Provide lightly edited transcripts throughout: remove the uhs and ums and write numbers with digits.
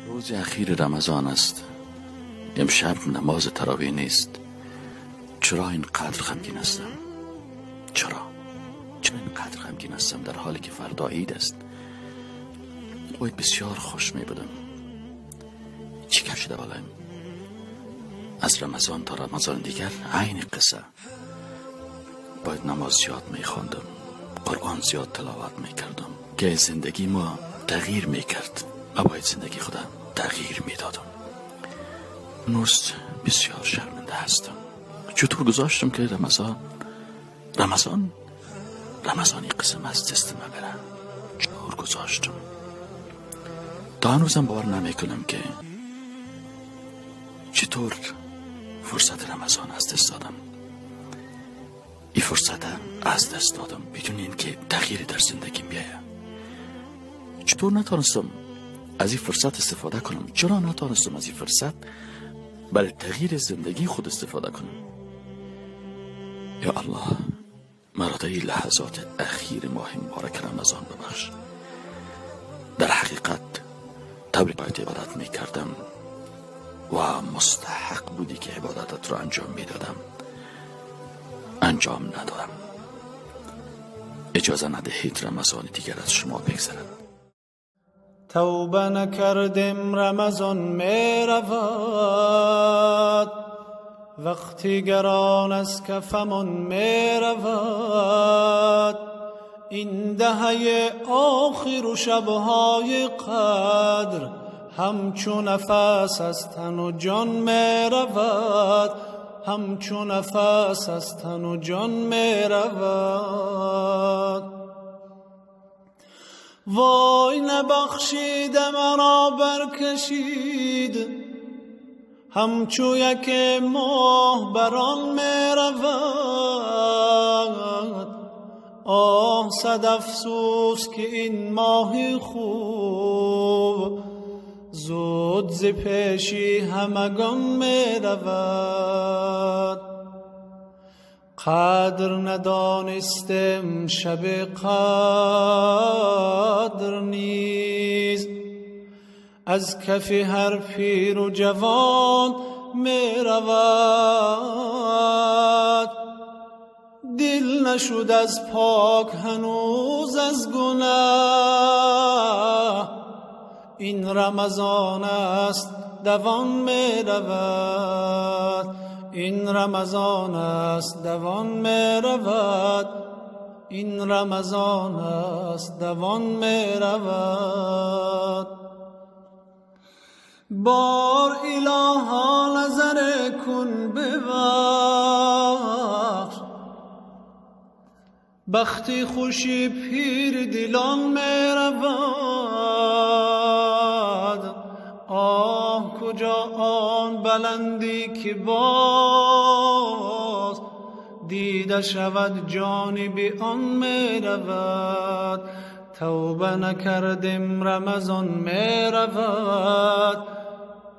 روز اخیر رمضان است. امشب نماز تراویح نیست. چرا اینقدر غمگین هستم؟ چرا اینقدر غمگین هستم در حالی که فردا عید است؟ باید بسیار خوش می بودم. چی کم شده بالایم؟ از رمضان تا رمضان دیگر عین قصه. باید نماز زیاد می خواندم، قرآن زیاد تلاوت می کردم که زندگی ما تغییر می کرد. ما باید زندگی خودم تغییر می دادم. هنوز بسیار شرمنده هستم. چطور گذاشتم که رمضانی قسم از دست من بره؟ چطور گذاشتم؟ تا هنوزم باور نمی کنم که چطور فرصت رمضان از دست دادم. این فرصت از دست دادم بدون اینکه تغییری در زندگیم بیاید. چطور نتانستم از این فرصت استفاده کنم؟ چرا نتانستم از این فرصت برای تغییر زندگی خود استفاده کنم؟ یا الله، مرا در این لحظات اخیر ماه مبارک رمضان ببخش. در حقیقت طوری باید عبادت می کردم و مستحق بودی که عبادتت را انجام می دادم، انجام ندادم. اجازه ندهید رمضان دیگر از شما بگذرد. توبه نکردم رمضان می رود، وقتی گران از کفمان می رود. این دهه آخر و شبهای قدر همچو نفس از تن و جان می رود، همچو نفس از تن و جان می رود. وای نبخشید مرا برکشید، همچو یک ماه بران می رود. آه صد افسوس که این ماه خوب زود ز پیشی همگان می رود. قدر ندانستم شب قدر نیز، از کف هر پیر و جوان می رود. دل نشد از پاک هنوز از گناه، این رمضان است دوان می رود، این رمضان است دوان می رود، این رمضان است دوان می رود. بار الها نظر کن ببخش، بختی خوشی پیر دلان می رود. آه کجا آن بلندی که باز دیده شود جانب آن می رود. توبه نکردم رمضان می رود،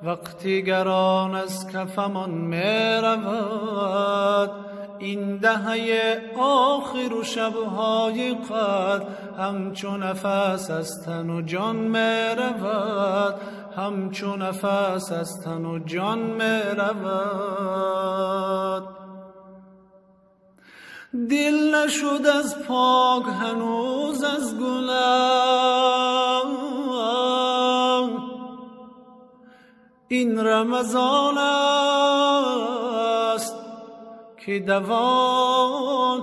وقتی گران از کفمان می رود. این دهه آخر و شبهای قدر همچو نفس از تن و جان می رود، همچو نفس از تن و جان می رود. دل نشد از پاک هنوز از گناه، این رمضان است که دوان